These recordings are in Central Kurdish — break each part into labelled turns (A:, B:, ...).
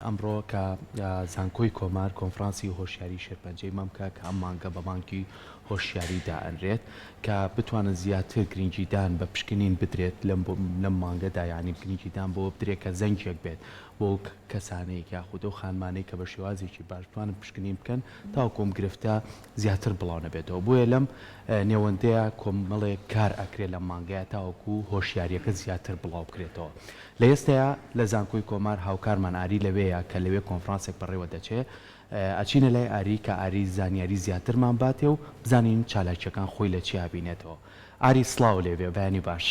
A: ئەمڕۆ کە زانکۆی کۆمار کۆنفرانسی هۆشیاری شێرپەنجەی مەمکە کە ئەم مانگە بە مانگی هۆشیاری دائەنرێت کە بتوانن زیاتر گرنگیدان بە پشکنین بدرێت لەم لەم مانگەدا یانی گرنگیدان بەوە بدرێت کە زەنگێک بێت بۆ کەسانێک یاخود ئەو خانمانەی کە بە شێوازێکی باش بتوانن پشکنین بکەن تاوەکو ئەم گرفتە زیاتر بڵاو نەبێتەوە بۆیە لەم نێوەندەیە کۆمەڵێک کار ئەکرێت لەم مانگەیە تاوەکو هۆشیاریەکە زیاتر بڵاو بکرێتەوە لە ئێستەیا لە زانکۆی کۆمار هاوکارمان ئاری لەوێیە کە لەوێ کۆنفرانسێک بەڕێوە دەچێ ئەچینە لای ئاری کە ئاری زانیاری زیاترمان باتێ و بزانین چالاکیەکان خۆی لە چیا بینێتەوە ئاری سڵاو لێبێ بەیانی باش.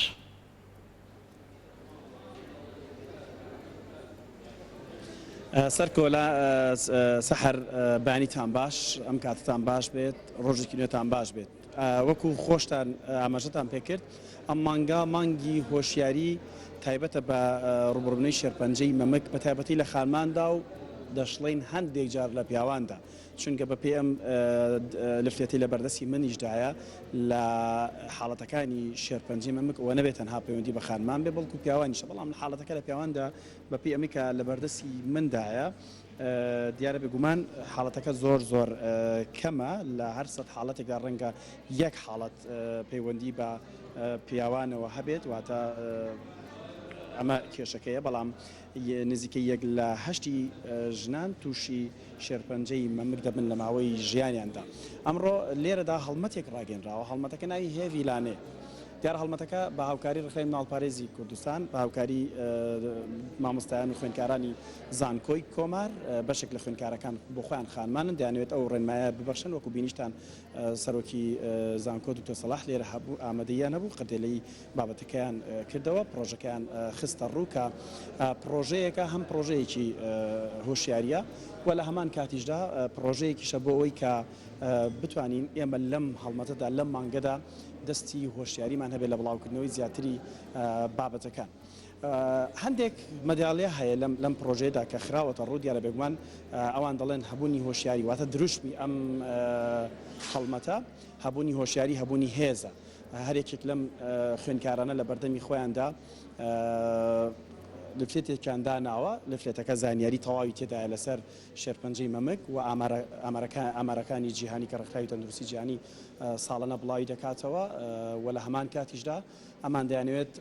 B: سەرکۆلە سەحەر بەیانیتان باش ئەم کاتتان باش بێت ڕۆژێکی نوێتان باش بێت وەکو خۆشتان ئاماژەتان پێکرد ئەم مانگە مانگی هۆشیاری تایبەتە بە ڕوبڕبنەی شێرپەنجەی مەمک بە تایبەتی لە خانماندا و دەشڵین هەندێک جار لە پیاواندا چونکە بەپێی ئەم لفلێتەی لە بەردەستی منیشدایە لە حاڵەتەکانی شێرپەنجەی مەمک ئەوە نەبێت تەنها پەیوەندی بە خانمان بێ بەڵکو پیاوانیشە بەڵام لە حاڵەتەکە لە پیاواندا بەپێی ئەمەی کە لە بەردەستی مندایە دیارە بێگومان حاڵەتەکە زۆر زۆر کەمە لە هەر سەد حاڵەتێکدا ڕەنگە یەک حاڵەت پەیوەندی بە پیاوانەوە هەبێت واتە ئەمە کێشەکەیە بەڵام نزیکەی یەک لە هەشتی ژنان تووشی شێرپەنجەی مەمک دەبن لە ماوەی ژیانیاندا. ئەمڕۆ لێرەدا هەڵمەتێک ڕاگەیەنراوە، هەڵمەتەکە ناوی هێڤی لانێ. دیارە هەڵمەتەکە بە هاوکاری ڕێکخراوی مناڵپارێزی کوردستان، بە هاوکاری مامۆستایان و خوێندکارانی زانکۆی کۆمار، بەشێک لە خوێندکارەکان بۆ خۆیان خانمانن، دەیانەوێت ئەو ڕێنمایە ببەخشن، وەکو بینیشتان سەرۆکی زانکۆ دکتۆر سەڵاح لێرە هەبوو، ئامادەییان هەبوو، قردێلەی بابەتەکەیان کردەوە، پڕۆژەکەیان خستە ڕوو کە پڕۆژەیەکە هەم پڕۆژەیەکی هۆشیارییە و لە هەمان کاتیشدا پڕۆژەیەکیشە بۆ ئەوەی کە بتوانین ئێمە لەم هەڵمەتەدا لەم مانگەدا دەستی هۆشیاریمان هەبێت لە بڵاوکردنەوەی زیاتری بابەتەکان. هەندێک مەدالیا هەیە لەم لەم پڕۆژەیەدا کە خراوەتە ڕوو، دیارە بێگومان ئەوان دەڵێن هەبوونی هۆشیاری واتە دروشمی ئەم هەڵمەتە هەبوونی هۆشیاری هەبوونی هێزە. هەر یەکێک لەم خوێندکارانە لە بەردەمی خۆیاندا لفلێتێکیان داناوە، لفلێتەکە زانیاری تەواوی تێدایە لەسەر شێرپەنجەی مەمک و ئامارەکانی جیهانی کە ڕێکخراوی تەندروستی جیهانی ساڵانە بڵاوی دەکاتەوە و لە هەمان کاتیشدا ئەمان دەیانەوێت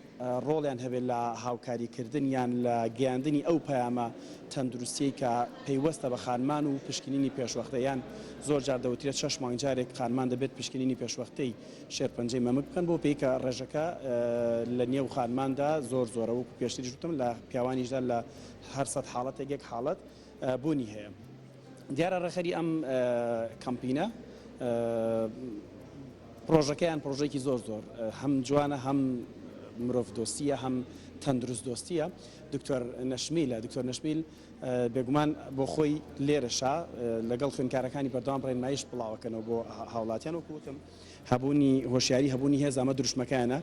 B: ڕۆڵیان هەبێت لە هاوکاریکردن یان لە گەیاندنی ئەو پەیامە تەندروستیەی کە پەیوەستە بە خانمان و پشکنینی پێشوەختە یان زۆر جار دەوترێت شەش مانگ جارێک خانمان دەبێت پشکنینی پێشوەختەی شێرپەنجەی مەمک بکەن بۆ پێی کە ڕێژەکە لە نێو خانماندا زۆر زۆرە وەکو پێشتریش وتم لە پیاوانیشدا لە هەر سەد حاڵەتێک یەک حاڵەت بوونی هەیە. دیارە ڕێکخەری ئەم کەمپینە پرۆژەکەیان پرۆژێکی زۆر زۆر هەم جوانە هەم مرۆڤ دۆستیە هەم تەندروست دۆستیە دکتۆر نەشمیلە دکتۆر نەشمیل بێگومان بۆ خۆی لێرەشا لەگەڵ خوێندکارەکانی بەردەوام ڕێنمایش بڵاوەکەنەوە بۆ هاوڵاتیان وەکو وتم هەبوونی هۆشیاری هەبوونی هێز ئەمە دروشمەکەیانە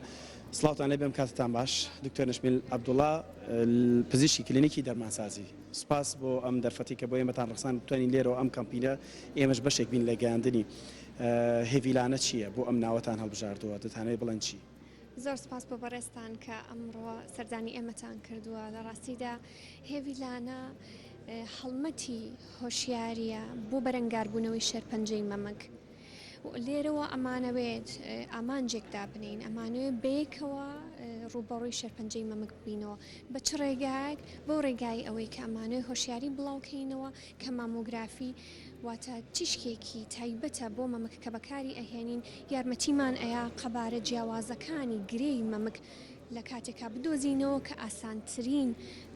B: سڵاوتان لێبێ ئەم کاتتان باش دکتۆر نەشمیل عەبدوڵا پزیشکی کلینیکی دەرمانسازی سوپاس بۆ ئەم دەرفەتی کە بۆ ئێمەتان ڕەخساند بتوانین لێرەوە ئەم کەمپینە ئێمەش بەشێک بین لە گەیاندنی هێڤیلانە چییە بۆ ئەم ناوەتان هەڵبژاردووە دەتانەوێت بڵێن چی؟
C: زۆر سپاس بۆ بەڕێزتان کە ئەمڕۆ سەردانی ئێمەتان کردووە لە ڕاستیدا هێڤیلانە هەڵمەتی هۆشیاریە بۆ بەرەنگاربوونەوەی شێرپەنجەی مەمک لێرەوە ئەمانەوێت ئامانجێک دابنێین، ئەمانەوێت بەیەکەوە ڕووبەڕووی شێرپەنجەی مەمک ببینەوە. بە چ ڕێگایەک؟ بەو ڕێگای ئەوەی کە ئەمانەوێت هۆشیاری بڵاوکەینەوە کە مامۆگرافی واتە تیشکێکی تایبەتە بۆ مەمک کە بەکاری ئەهێنین یارمەتیمان ئەیا قەبارە جیاوازەکانی گرێی مەمک لە کاتێکا بدۆزینەوە کە ئاسانترین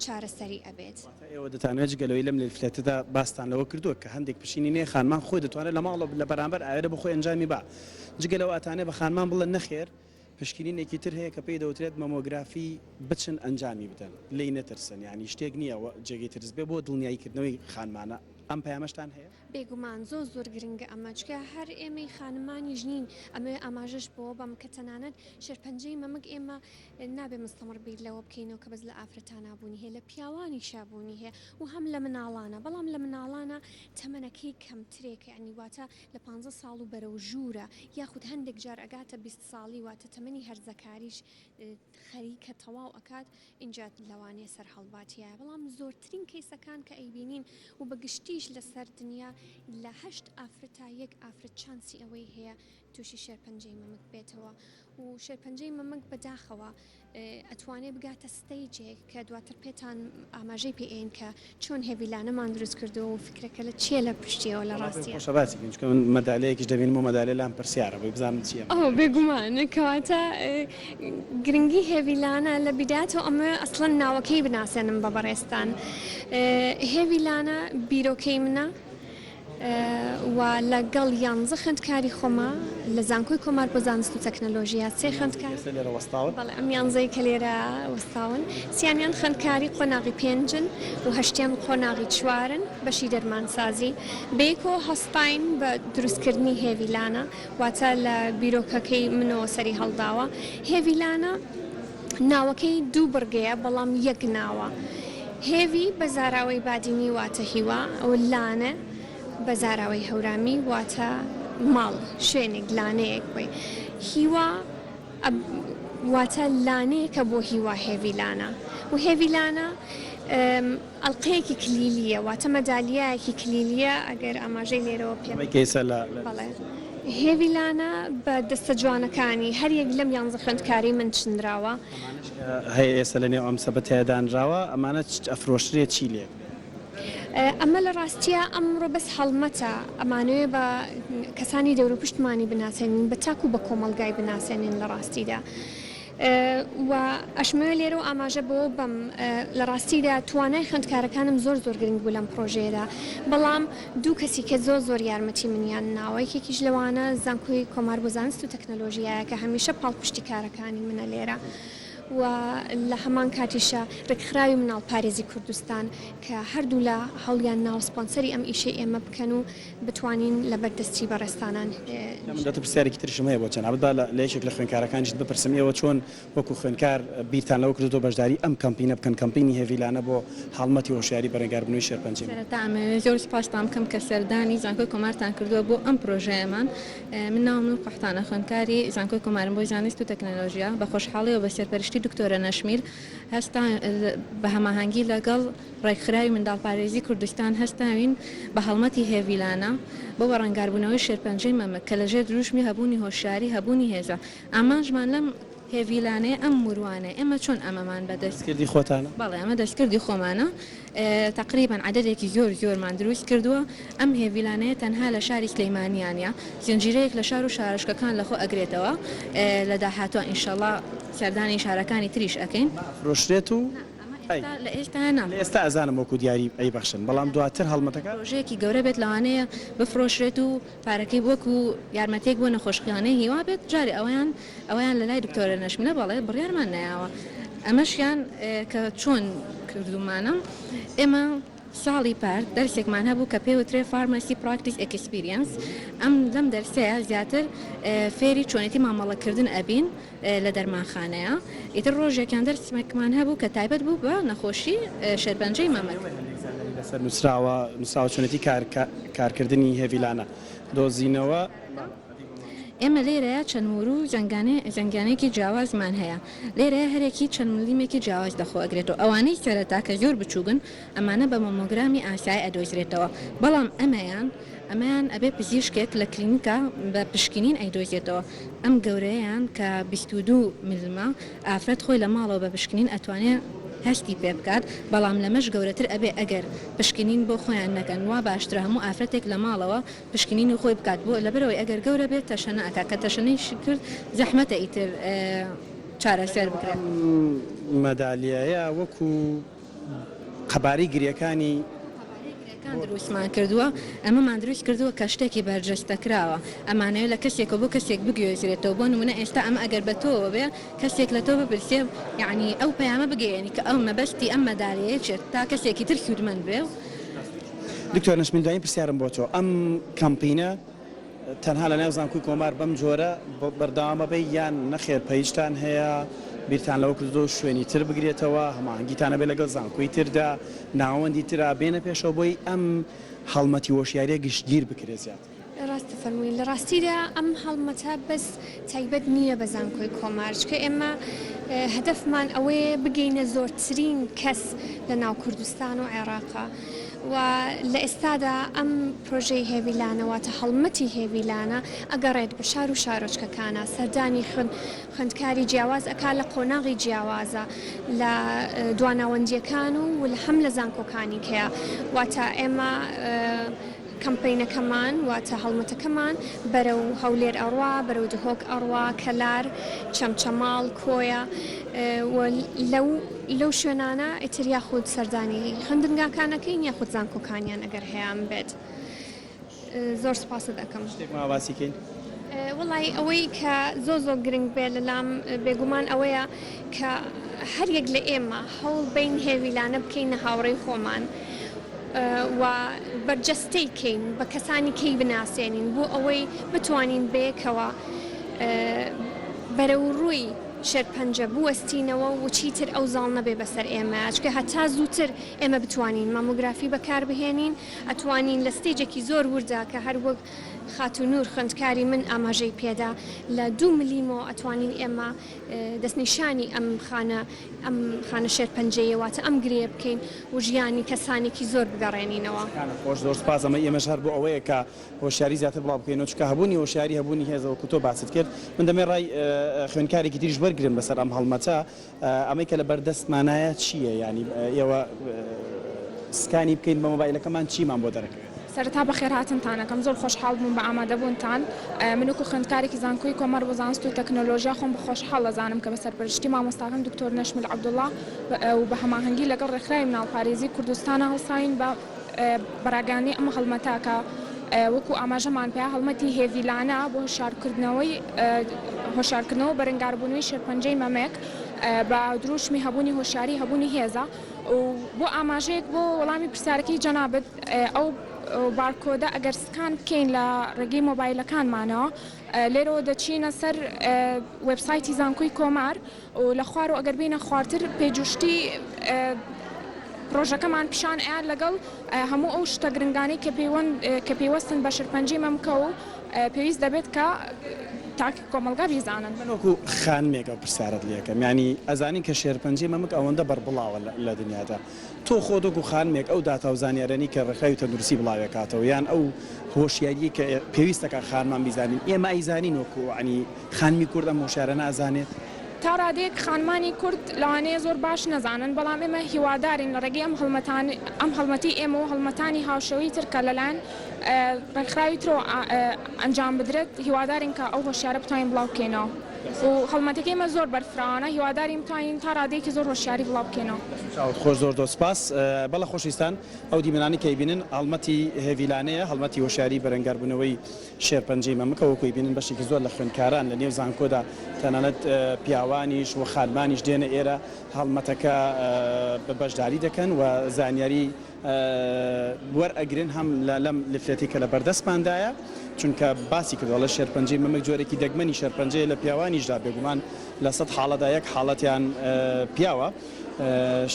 C: چارەسەری ئەبێت.
B: واتە ئێوە دەتانەوێت جگە لەوەی لەم لیفلێتەدا باستان لەوە کردووە کە هەندێک پشینی نێ خانمان خۆی دەتوانێت لە ماڵەوە لە بەرامبەر ئاوێرە بۆ خۆی ئەنجامی با جگە لەوە ئەتانێ بە خانمان بڵێن نەخێر پشکنینێکی تر هەیە کە پێی دەوترێت مەمۆگرافی بچن ئەنجامی بدەن لێی نەترسن یانی شتێک نییە جێگەی ترس بێ بۆ دڵنیایی کردنەوەی خانمانە. ئەم پەیامەشتان هەیە؟
C: بێگومان زۆر زۆر گرنگە ئەمە چونکە هەر ئێمەی خانمانیش نین ئەمەوێ ئاماژەش بەوە بەم کە تەنانەت شێرپەنجەی مەمک ئێمە نابێ مستەمڕ بیر لەوە بکەینەوە کە بەس لە ئافرەتانا بوونی هەیە لە پیاوانیشا بوونی هەیە و هەم لە مناڵانە بەڵام لە مناڵانە تەمەنەکەی کەمترێکە یانی واتە لە پانزە ساڵ و بەرەو ژوورە یاخود هەندێک جار ئەگاتە 20 ساڵی واتە تەمەنی هەرزەکاریش خەریکە تەواو ئەکات ئینجا لەوانەیە سەرهەڵباتیایە بەڵام زۆرترین کەیسەکان کە ئەیبینین و بە گشتیش لەسەر دنیا لە هەشت ئافرەتا یەک ئافرەت چانسی ئەوەی هەیە تووشی شێرپەنجەی مەمک بێتەوە و شێرپەنجەی مەمک بەداخەوە ئەتوانێ بگاتە stage ێک کە دواتر پێتان ئاماژەی پێ ئەین کە چۆن هێڤیلانەمان دروست کردووە و فکرەکە لە چییە لە پشتیەوە لە
B: وەڵا پێم
C: ڕاستیە.
B: خۆشە باسی بکەین چونکە من مەدالیایەکیش دەبینم و مەدالیا لام پرسیارە بۆی بزانم چییە
C: ئۆ بێگومان کەواتە گرنگی هێڤیلانە لە بیدایەتەوە ئەمەوێ ئەسڵەن ناوەکەی بناسێنم بە بەڕێزتان هێڤیلانە بیرۆکەی منە و لەگەڵ یانزە خوێندکاری خۆما لە زانکۆی کۆمار بۆ زانست و تەکنەلۆژیا سێ خوێندکار
B: ئێستا لێرە وەستاون؟
C: بەڵێ ئەم یانزەی کە لێرە وەستاون سیانیان خوێندکاری قۆناغی پێنجن و هەشتیان قۆناغی چوارن بەشی دەرمانسازی بەیەکەوە هەستاین بە دروستکردنی هێڤیلانە واتە لە بیرۆکەکەی منەوە سەری هەڵداوە هێڤیلانە ناوەکەی دوو بڕگەیە بەڵام یەک ناوە. هێوی بە زاراوەی بادینی واتە هیوا و لانە بە زاراوەی هەورامی واتە ماڵ، شوێنێک، لانەیەک بۆی. هیوا واتە لانەیەکە بۆ هیوا هێوی لانە و هێوی لانە ئەڵقەیەکی کلیلییە واتە مەدالیایەکی کلیلییە ئەگەر ئاماژەی لێرەوە پێ
B: ئەوەی کە ئێستا لە لە
C: بەڵێ هێوی لانە بە دەستە جوانەکانی هەر یەک لەم یانزە خوێندکارەی من چنراوە.
B: ئەمانەش کە هەیە ئێستا لە نێو ئەم سەبەتەیە دانراوە ئەمانە چ ئەفرۆشرێ چی لێ؟
C: ئەمە لە ڕاستیا ئەمڕۆ بەس هەڵمەتە ئەمانەوێ بە کەسانی دەوروپشتمانی بناسێنین بە تاک و بە کۆمەڵگای بناسێنین لە ڕاستیدا. و ئەشمەوێ لێرەوە ئاماژە بەوە بەم لە ڕاستیدا توانای خوێندکارەکانم زۆر زۆر گرنگ بوو لەم پڕۆژەیەدا بەڵام دوو کەسی کە زۆر زۆر یارمەتی منیان ناوە یەکێکیش لەوانە زانکۆی کۆمار بۆ زانست و تەکنەلۆژیایە کە هەمیشە پاڵپشتی کارەکانی منە لێرە و لە هەمان کاتیشا ڕێکخراوی مناڵپارێزی کوردستان کە هەردوولا هەوڵیان ناوە سپۆنسەری ئەم ئیشەی ئێمە بکەن و بتوانین لەبەر دەستی بەڕێزتانان
B: من دواتر پرسیارێکی تریشم هەیە بۆ جەنابت با لە یەکێک لە خوێندکارەکانیشت بپرسم ئێوە چۆن وەکو خوێندکار بیرتان لەوە کردۆتەوە بەشداری ئەم کەمپینە بکەن کەمپینی هێڤیلانە بۆ هەڵمەتی هۆشیاری بەرەنگاربوونەوەی شێرپەنجەی مەمک؟
D: سەرەتا ئەمەوێ زۆر سوپاستان بکەم کە سەردانی زانکۆی کۆمارتان کردووە بۆ ئەم پرۆژەیەمان من ناوم نور قەحتانە خوێندکاری زانکۆی کۆمارم بۆ زانست و تەکنەلۆژیا بە خۆشحاڵیەوە بە سەرپەرشتی دکتۆرە نەشمیل هەستا بە هەماهەنگی لەگەڵ ڕێکخراوی منداڵپارێزی کوردستان هەستاوین بە هەڵمەتی هێڤیلانە بۆ بەڕەنگاربوونەوەی شێرپەنجەی مەمک کە لەژێر دروشمی هەبوونی هۆشیاری هەبوونی هێزە ئامانجمان لەم هێڤیلانەیە ئەم مروانە ئێمە چۆن ئەمەمان بەدەست
B: دەستکردی خۆتانە؟
D: بەڵێ ئەمە دەستکردی خۆمانە تەقریبەن عەدەدێکی زۆر زۆرمان دروست کردووە ئەم هێڤیلانەیە تەنها لە شاری سلەیمانیا نیە زنجیرەیەک لە شار و شارۆچکەکان لەخۆ ئەگرێتەوە لە داهاتووە ئینشەڵا سەردانی شارەکانی تریش ئەکەین.
B: ئەفرۆشرێت و
D: ئەمە ئێستا لە ئێستا نا.
B: لە ئێستا ئەزانم وەکو دیاری ئەیبەخشن بەڵام دواتر هەڵمەتەکە.
D: پرۆژەیەکی گەورە بێت لەوانەیە بفرۆشرێت و پارەکەی وەکو یارمەتیەک بۆ نەخۆشخانەی هیوا بێت جارێ ئەوەیان ئەوەیان لەلای دکتۆرە نەشمیلە بەڵێ بڕیارمان نەیاوە ئەمەشیان کە چۆن کردومانە ئێمە ساڵی پار دەرسێکمان هەبوو کە پێی وترێ Pharmacy Practice Experience ئەم لەم دەرسەیە زیاتر فێری چۆنێتی مامەڵەکردن ئەبین لە دەرمانخانەیە ئیتر ڕۆژێکیان دەرسێکمان هەبوو کە تایبەت بوو بە نەخۆشی شێرپەنجەی مەمک.
B: هەندێک زانیاری لەسەر نووسراوە نووسراوە چۆنێتی کار کارکردنی هێڤیلانە دۆزینەوە.
D: ئێمە لێرەیا چەند مورو و زەنگانێکی جیاوازمان هەیە لێرەیا هەرێکی چەند ملیمێکی جیاواز لەخۆ ئەگرێتەوە ئەوانەی سەرەتا کە زۆر بچووگن ئەمانە بە مۆمۆگرامی ئاسایی ئەدۆزرێتەوە بەڵام ئەمەیان ئەمەیان ئەبێ پزیشکێک لە کلینیکا بە پشکنین ئەیدۆزێتەوە ئەم گەورەیەیان کە 22 ملمە ئافرەت خۆی لە ماڵەوە بە پشکنین ئەتوانێ هەستی پێ بکات بەڵام لەمەش گەورەتر ئەبێ ئەگەر پشکنین بۆ خۆیان نەکەن وا باشترە هەموو ئافرەتێک لە ماڵەوە پشکنینی خۆی بکات بۆ لەبەرئەوەی ئەگەر گەورە بێت تەشەنە ئەکات کە تەشەنەیشی کرد زەحمەتە ئیتر چارەسەر بکرێت.
B: ئەم مەدالیایە وەکو قەبارەی گرێکانی.
D: قەبارەی گرێکان دروستمان کردووە، ئەمەمان دروست کردووە کە شتێکی بەرجەستەکراوە، ئەمانەوێت لە کەسێکەوە بۆ کەسێک بگوێزرێتەوە، بۆ نموونە ئێستا ئەمە ئەگەر بە تۆوە بێ کەسێک لە تۆ بپرسێ یەعنی ئەو پەیامە بگەیەنی کە ئەو مەبەستی ئەم مەدالیایە چیە تا کەسێکی تر سوودمەند بێ.
B: دکتۆر نەشمیل دوایین پرسیارم بۆ تۆ، ئەم کەمپینە تەنها لە ناو زانکۆی کۆمار بەم جۆرە بەردەوام ئەبێ یان نەخێر پەیجتان هەیە بیرتان لەوە کردۆتەوە شوێنی تر بگرێتەوە هەماهەنگیتان هەبێ لەگەڵ زانکۆی تردا ناوەندی ترا بێنە پێشەوە بۆی ئەم هەڵمەتی هۆشیاریە گشتگیر بکرێ زیاتر؟
C: ڕاست دەفەرمووی، لە ڕاستیدا ئەم هەڵمەتە بەس تایبەت نییە بە زانکۆی کۆمار، چونکە ئێمە هەدەفمان ئەوەیە بگەینە زۆرترین کەس لە ناو کوردستان و عێراقا و لە ئێستادا ئەم پرۆژەی هێڤی لانە واتە هەڵمەتی هێڤی لانە ئەگەڕێت بە شار و شارۆچکەکانا سەردانی خوێندکاری جیاواز ئەکا لە قۆناغی جیاوازە لە دواناوەندییەکان و هەم لە زانکۆکانی کەیە واتە ئێمە کەمپەینەکەمان واتە هەڵمەتەکەمان بەرەو هەولێر ئەڕوا، بەرەو دهۆک ئەڕوا، کەلار، چەمچەماڵ، کۆیە و لەو لەو شوێنانە ئیتر یاخود سەردانی خوێندنگاکان ئەکەین یاخود زانکۆکانیان ئەگەر هەیان بێت. زۆر سوپاست ئەکەم.
B: شتێک ماوە باسی کەین؟
C: وەڵایی ئەوەی کە زۆر زۆر گرنگ بێ لەلام بێگومان ئەوەیە کە هەر یەک لە ئێمە هەوڵ بەین هێویلانە بکەینە هاوڕێی خۆمان و بەرجەستەی کەین بە کەسانی کەی بناسێنین بۆ ئەوەی بتوانین بەیەکەوە بەرەو ڕووی شێرپەنجە بوەستینەوە و چیتر ئەو زاڵ نەبێ بەسەر ئێمە چونکە هەتا زووتر ئێمە بتوانین مامۆگرافی بەکاربهێنین ئەتوانین لە ستەیجێکی زۆر وردا کە هەر وەک خاتوو نور خوێندکاری من ئاماژەی پێدا لە دوو ملیمەوە ئەتوانین ئێمە دەستنیشانی ئەم خانە ئەم خانە شێرپەنجەیە واتە ئەم گرێیە بکەین و ژیانی کەسانێکی زۆر بگەڕێنینەوە.
B: دەستەکانت خۆش زۆر سوپاس ئەمەی ئێمەش هەر بۆ ئەوەیە کە هۆشیاری زیاتر بڵاو بکەینەوە چونکە هەبوونی هۆشیاری هەبوونی هێزە وەکو تۆ باست کرد من دەمەوێت ڕای خوێندکارێکی تریش وەرگرم لەسەر ئەم هەڵمەتە ئەمەی کە لە بەردەستمانایە چییە یانی ئێوە سکانی بکەین بە مۆبایلەکەمان چیمان بۆ دەرەکەوێت؟
E: سەرەتا بەخێرهاتنتان ئەکەم زۆر خۆشحاڵ بووم بە ئامادەبوونتان من وەکو خوێندکارێکی زانکۆی کۆمار بۆ زانست و تەکنەلۆژیا خۆم بە خۆشحاڵ ئەزانم کە بە سەرپەرشتی مامۆستاکەم دکتۆر نەشمیل عەبدوڵا و بە هەماهەنگی لەگەڵ ڕێکخراوی مناڵپارێزی کوردستانا هەڵساوین بە بە ڕاگەیاندنی ئەم هەڵمەتە کە وەکو ئاماژەمان پێ هەڵمەتی هێڤیلانە بۆ هۆشیارکردنەوەی هۆشیارکردنەوە و بەرەنگاربوونەوەی شێرپەنجەی مەمک بە دروشمی هەبوونی هۆشیاری هەبوونی هێزە و بۆ ئاماژەیەک بۆ وەڵامی پرسیارەکەی جەنابت ئەو بارکۆدە ئەگەر سکان بکەین لە ڕێگەی مۆبایلەکانمانەوە لێرەوە دەچینە سەر وێبسایتی زانکۆی کۆمار و لە خوارەوە ئەگەر بێینە خوارتر پێجوشتی پرۆژەکەمان پیشان ئەیات لەگەڵ هەموو ئەو شتە گرنگانەی کە پەیوەند کە پەیوەستن بە شێرپەنجەی مەمکە و پێویست دەبێت کە تاکی کۆمەڵگا بیزانن.
B: من وەکو خانمێک ئەو پرسیارەت لێ ئەکەم یانی ئەزانین کە شێرپەنجەی مەمک ئەوەندە بەربڵاوە لە دنیادا تۆ خۆت وەکو خانمێک ئەو داتا و زانیارانەی کە ڕێکخراوی تەندروستی بڵاویەکاتەوە یان ئەو هۆشیاریەی کە پێویستەکا خانمان بیزانین ئێمە ئەیزانین وەکو یانی خانمی کورد ئەم هۆشیارانە ئەزانێت؟
E: تا ڕادەیەک خانمانی کورد لەوانەیە زۆر باش نەزانن، بەڵام ئێمە هیوادارین لە ڕێگەی ئەم هەڵمەتان ئەم هەڵمەتەی ئێمە و هەڵمەتانی هاوشێوەی تر کە لەلایەن ڕێکخراوی ترەوە ئەنجام بدرێت، هیوادارین کە ئەو هۆشیارە بتوانین بڵاو بکەینەوە و هەڵمەتەکەی ئێمە زۆر بەرفراوانە، هیوادارین بتوانین تا ڕادەیەکی زۆر هۆشیاری بڵاو بکەینەوە.
B: چاوت خۆش زۆر زۆر سپاس. بەڵێ خۆشەویستان ئەو دیمەنانەی کە ئەیبینن هەڵمەتی هێڤیلانەیە، هەڵمەتی هۆشیاری بەرەنگاربوونەوەی شێرپەنجەی مەمکە وەکو ئەیبینن بەشێکی زۆر لە خوێندکاران لە نێو زانکۆدا تەنانەت پیاوانیش و خانمانیش دێنە ئێرە هەڵمەتەکە بە بەشداری دەکەن و زانیاری وەرئەگرن هەم لە لەم لفلێتەی کە لە بەردەستماندایە چونکە باسی کردوە ئەڵێ شێرپەنجەی مەمک جۆرێکی دەگمەنی شێرپەنجەیە لە پیاوانیشدا بێگومان لە سەد حاڵەتدا یەک حاڵەتیان پیاوە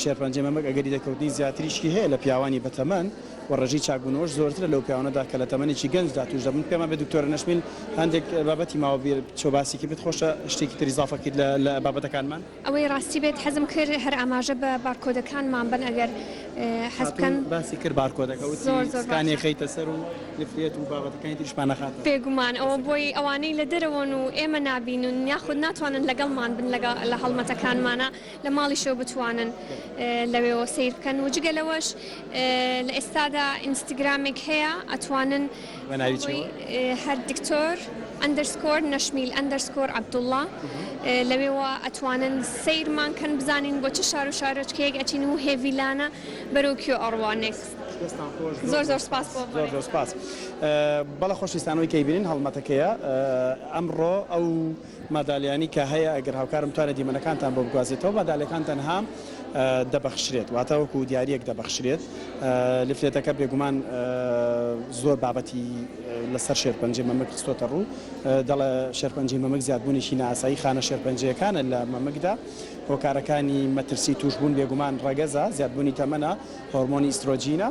B: شێرپەنجەی مەمک ئەگەری دەرکەوتنی زیاتریشی هەیە لە پیاوانی بەتەمەن و ڕێژەی چاکبوونەوەش زۆرترە لەو پیاوانەدا کە لە تەمەنێکی گەنجدا تووش دەبن. پێمان بێت دکتۆرە نەشمیل هەندێک بابەتی ماوە بیر چۆ باسێکی پێت خۆشە شتێکی تر ئیزافە کەیت لە لە بابەتەکانمان؟
C: ئەوەی ڕاستی بێت حەزم کرد هەر ئاماژە بە بارکۆدەکانمان بەن ئەگەر حەز بکەن.
B: خاتوون باسی کرد بارکۆدەکە وتی
C: زۆر زۆر
B: سکانی
C: باشە.
B: خەیتە سەر و لفلێت و بابەتەکانی تریشمان ئەخاتە.
C: بێگومان ئەوە بۆی ئەوانەی لە دەرەوەن و ئێمە نابینن یاخود ناتوانن لەگەڵمان بن لەگەڵ لە هەڵمەتەکانمانا لە ماڵیشەوە بتوانن لەوێوە سەیر بکەن و جگە لەوەش لە ئێستادا ئینستگرامێک هەیە ئەتوانن
B: بە ناوی چیەوە؟
C: هەر دکتۆر. underscore نەشمیل underscore عەبدوڵڵا لەوێوە ئەتوانن سەیرمان کەن بزانین بۆ چ شار و شارۆچکەیەک ئەچین و هێڤی لانە بەرەو کوێ ئەڕوا next.
B: دەستان خۆش
C: زۆر زۆر سپاس بۆ
B: زۆر زۆر سپاس. بەڵێ خۆشەویستان ئەوەی کە ئەیبینن هەڵمەتەکەیە ئەمڕۆ ئەو مەدالیانی کە هەیە ئەگەر هاوکارم بتوانێت دیمەنەکانتان بۆ بگوازێتەوە مەدالیەکان تەنها دەبەخشرێت واتە وەکو دیاریەک دەبەخشرێت leaflet ەکە بێگومان زۆر بابەتی لەسەر شێرپەنجەی مەمک خستۆتە ڕوو دەڵێ شێرپەنجەی مەمک زیادبوونێکی نائاسایی خانە شێرپەنجەیەکانە لە مەمکدا هۆکارەکانی مەترسی تووشبوون بێگومان ڕەگەزە زیادبوونی تەمەنە هۆرمۆنی ئیسترۆجینە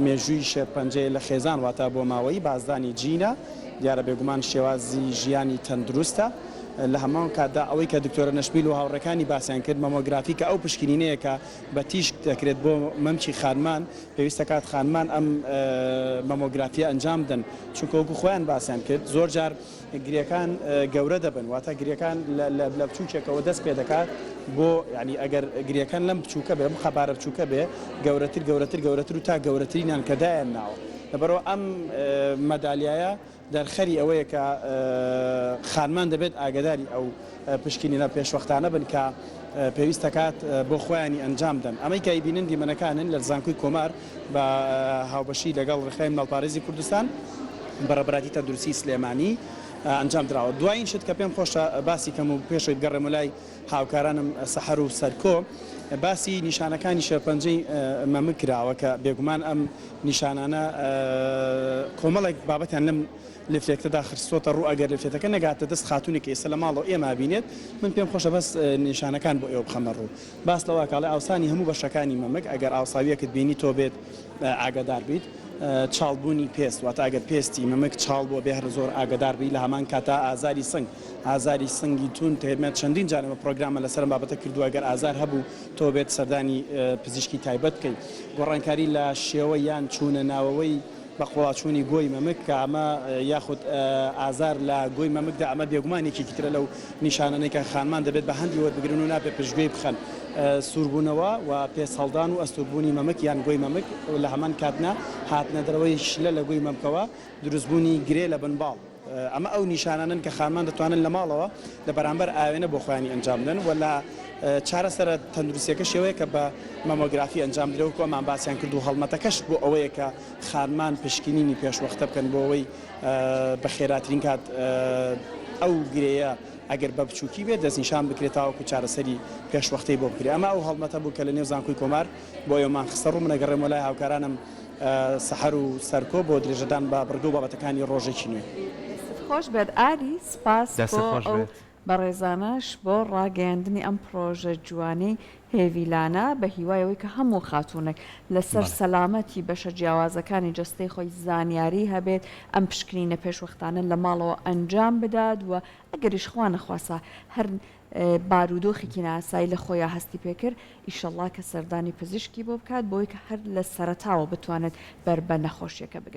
B: مێژووی شێرپەنجەیە لە خێزان واتە بۆماوەیی بازدانی جینە دیارە بێگومان شێوازی ژیانی تەندروستە. لە هەمان کاتدا ئەوەی کە دکتۆرە نەشمیل و هاوڕێکانی باسیان کرد مەمۆگرافی کە ئەو پشکنینەیە کە بە تیشک دەکرێت بۆ مەمکی خانمان پێویستە کات خانمان ئەم مەمۆگرافیە ئەنجام بدەن چونکە وەکو خۆیان باسیان کرد زۆر جار گرێکان گەورە دەبن واتە گرێکان لە بچووکێکەوە دەست پێ دەکات بۆ یعنی ئەگەر گرێکان لەم بچووکە بێ ئەم قەبارە بچووکە بێ گەورەتر گەورەتر گەورەتر و تا گەورەترینیان کە دایان ناوە لەبەرئەوە ئەم مەدالیایە دەرخەری ئەوەیە کە خانمان دەبێت ئاگەداری ئەو پشکنینە پێشوەختانە بن کە پێویست دەکات بۆ خۆیانی ئەنجام بدەن. ئەمەی کە ئەیبینن دیمەنەکانن لە زانکۆی کۆمار بە هاوبەشی لەگەڵ ڕێکخراوی مناڵپارێزی کوردستان بە ڕێبەرایەتی تەندروستی سلێمانی ئەنجام دراوە. دوایین شت کە پێم خۆشە باسی کەم و پێشەوەی بگەڕێمەوە لای هاوکارانم سەحەر و سەرکۆ باسی نیشانەکانی شێرپەنجەی مەمک کراوە کە بێگومان ئەم نیشانانە کۆمەڵێک بابەتیان لەم leaflet ەدا خستۆتە ڕوو، ئەگەر leaflet ەکە نەگاتە دەست خاتوونێک کە ئێستا لە ماڵەوە ئێمە ئەبینێت، من پێم خۆشە بەس نیشانەکان بۆ ئێوە بخەمە ڕوو. باس لەوە ئەکا ئەڵێ ئاوسانی هەموو بەشەکانی مەمک، ئەگەر ئاوساوییەکت بینی تۆ بێت ئاگادار بیت. چاڵ بوونی پێست، واتە ئەگەر پێستی مەمک چاڵ بووە بێ هەر زۆر ئاگادار بی، لە هەمان کاتا ئازاری سنگ، ئازاری سنگی توند، ئێمە چەندین جار ئێمە پڕۆگراممان لەسەر ئەم بابەتە کردووە، ئەگەر ئازار هەبوو تۆ بێت سەردانی پزیشکی تایبەت بکەیت. گۆڕانکاری لە شێوە یان چوونە ناوەوەی بە قوڵاچوونی گۆی مەمک کە ئەمە یاخود ئازار لە گۆی مەمکدا ئەمە بێگومان یەکێکی ترە لەو نیشانانەی کە خانمان دەبێت بە هەندی وەربگرن و نابێت پشتگوێی بخەن سووربوونەوە و پێست هەڵدان و ئەستووربوونی مەمک یان گۆی مەمک لە هەمان کاتنا هاتنە دەرەوەی شلە لە گۆی مەمکەوە دروستبوونی گرێ لە بن باڵ. ئەمە ئەو نیشانانەن کە خانمان دەتوانن لە ماڵەوە لە بەرامبەر ئاوێنە بۆ خۆیانی ئەنجام بدەن و لە چارەسەرە تەندروستیەکە شێوەیە کە بە مەمۆگرافی ئەنجام بدرێت وەکو ئەمان باسیان کرد و هەڵمەتەکەش بۆ ئەوەیە کە خانمان پشکنینی پێشوەختە بکەن بۆ ئەوەی بە خێراترین کات ئەو گرێیە ئەگەر بە بچووکی بێت دەستنیشان بکرێت تاوەکو چارەسەری پێشوەختەی بۆ بکرێت ئەمە ئەو هەڵمەتە بوو کە لە نێو زانکۆی کۆمار بۆ ئێوەمان خستە ڕوو من ئەگەڕێمەوە لای هاوکارانم سەحەر و سەرکۆ بۆ درێژەدان بە بڕگە و بابەتەکانی ڕۆژێکی نوێ.
F: دەستت خۆش بێت ئاری، سپاس
A: دەستت
F: بۆ
A: خۆش
F: ئەو
A: بێت.
F: بەڕێزانەش بۆ ڕاگەیاندنی ئەم پڕۆژە جوانەی هێڤی لانە، بە هیوای ئەوەی کە هەموو خاتوونێک لەسەر
A: بەڵێ.
F: سەلامەتی بەشە جیاوازەکانی جەستەی خۆی زانیاری هەبێت، ئەم پشکنینە پێشوەختانە لە ماڵەوە ئەنجام بدات و ئەگەریش خوا نەخواستە هەر بارودۆخێکی نائاسایی لە خۆیا هەستی پێکرد، ئیشەڵا کە سەردانی پزیشکی بۆ بکات بۆی کە هەر لە سەرەتاوە بتوانێت بەر بە نەخۆشیەکە بگرێت.